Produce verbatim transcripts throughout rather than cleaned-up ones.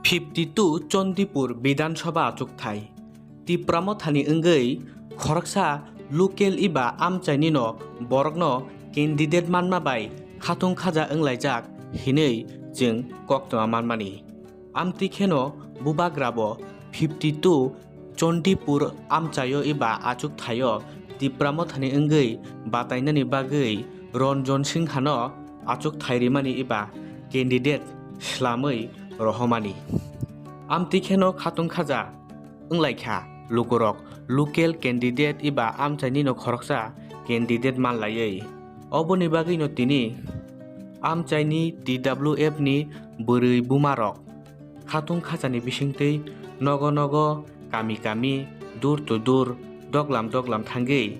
Fifty two Chandipur Bidhan Sabha achukthai. Tipra Mothani wngwi khoroksa local eba amchaini no borokno candidate manma bai khatung khaja wnglaijak hinwi chwng koktwma manmani. Amtwi kheno bubagra bo fifty two Chandipur amchaio eba achukthaio Tipra Mothani wngwi batainani bagwi Ranjan Singhano achukthai rimani eba candidate swlamwi rohomani. Amtwi kheno khatung khaja wnglaikha lukurok local candidate eba amchaini no khoroksa candidate manlaiwi. Oboni bagwino tini amchaini T W F ni bwrwi bumarok khatung khajani bisingtwi nogo nogo, kami kami, door to door, doglam doglam thangwi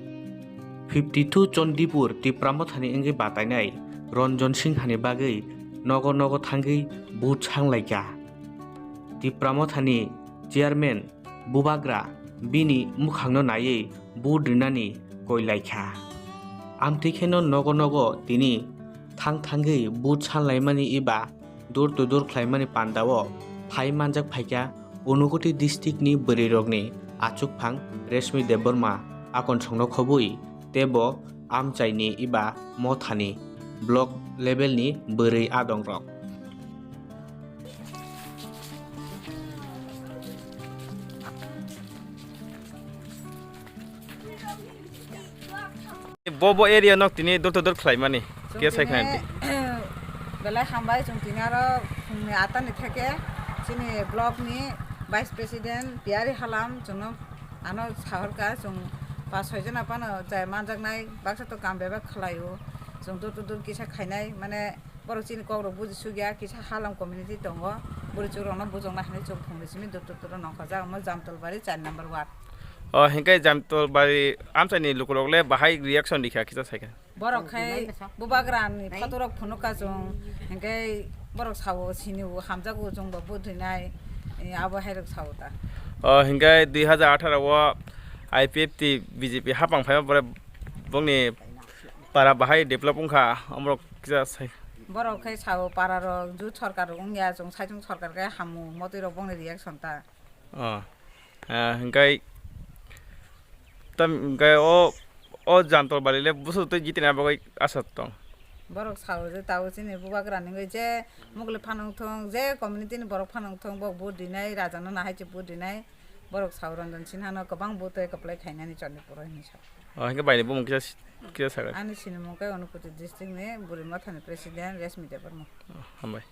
fifty two Chandipur Tipra Mothani wngwi batainai Ranjan Singhani bagwi nogo nogo thangwi vote sanglaikha. Tipra Mothani chairman bubagra bini mukhangno naiwi vote rinani koilaikha. Amtwi kheno nogo nogo tini thang thangwi vote sanlaimani eba door to door khlaimani pandao phai manjak phaikha Unakoti district ni bwrwirokni achukphang Reshmi Debbarma akonsongno khobwi teibo amchaini eba mothani block level ni bwrwi adongrok. Bo bo area nok tini door to door khlaimani. Chwng khe sai tini khlaimani. Belai hambai chwng tini aro phungni atani theke chini block ni vice president Piyari Halam chwngno ano sahorkha chwng pas soi jona phano jai manjaknai baksa to kam bebak khlaio chwng door to door kisa khainai mane borok chini kokrok buji sukya kisa Halam community tongo bwrwi chukrokno bujokna hinwi chwng phungni simi door to door nongkhorjak omo Jamtolbari char number ward. O hinkhe Jamtolbari amchaini lukurok le bahai reaction rikha kisa saikha. Borok khai bubagrani photorok phunukha chwng, hinkhe borok sao sini o hamjago chwngbo vote rinai, abo hairok sao ta. O hinkhe dui hajar atharo o I P F T B J P hapang phaiba pore bongni para bahai develop wngkha, omorok kisa sai. Borok khai sao pararok jut sorkar wngya chwng saichung sorkar khe hamu motwi rok bongni reaction ta. O, ah, hingkai tam, hingkai o, o Jamtolbari le busu tei jitini bagwi asa tong. Borok sao je tao chini bubagra ni je mugli phanang thung, je community ni borok phanang thung, bo vote rinai, raja no nahai se vote rinai. Borok sao Ranjan Sinha no kwbang vote tei kwplai khainani Chandipur o hinwi sao. O, hingke bai ni bumung kisa, kisa sagai. Ani sinimung khe Unakoti district ni Bwrwi Mothani president Reshmi Debbarma. O, hambai.